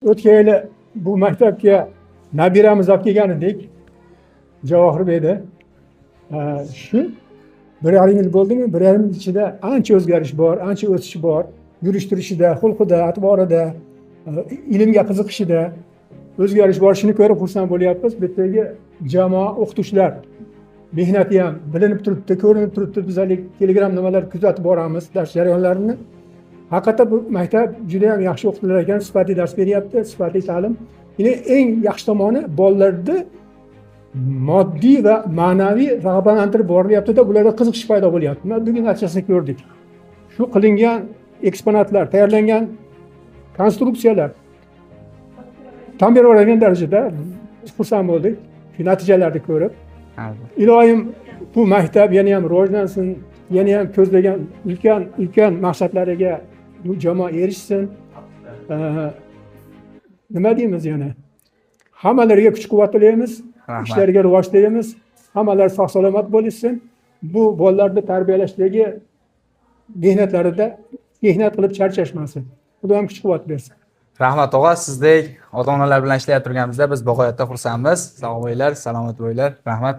O'tgan yili bu maktabga nabiramiz olib kelgan edik, Javohirbekni. Shu 1,5 yil bo'ldimi, 1,5 yil ichida ancha o'zgarish bor, ancha o'sish bor. Yurish turishida, xulqida, atvorida, ilmga qiziqishida o'zgarish bor. Shuni ko'rib xursand bo'lyapmiz. Bu yerdagi jamoa, o'qituvchilar mehnati ham bilinib turibdi, ko'rinib turibdi. Biz haligi Telegram nimalar kuzatib boramiz dars jarayonlarini. Haqiqatda bu maktab juda ham yaxshi o'qitilar ekan, sifatli dars beryapti, sifatli ta'lim. Yine eng yaxshi tomoni, bolalarni moddiy va ma'naviy rag'batlantirib borilyaptida, bularda qiziqish paydo bo'lyapti. Mana bugun natijasini ko'rdik. Shu qilingan eksponatlar, tayyorlangan konstruksiyalar tan berib yuboradigan darajada xursand bo'ldik shu natijalarni ko'rib. Iloyim, bu maktab yana ham rivojlansin, yana ham ko'zlagan ulkan ulkan maqsadlariga bu jamoa erishsin. Nima deymiz yana? Hammalariga kuch quvvat tilaymiz, Rahmat. ishlariga rivoj tilaymiz. Hammalari sog' salomat bo'lishsin. Bu bolalarni tarbiyalashdagi mehnatlarida mehnat qilib charchashmasin. Xudoyim kuch quvvat bersin. Rahmat, tog'a, sizdek ota onalar bilan ishlab turganimizda biz bag'oyatda xursandmiz. Sog' bo'linglar, salomat bo'linglar. Rahmat.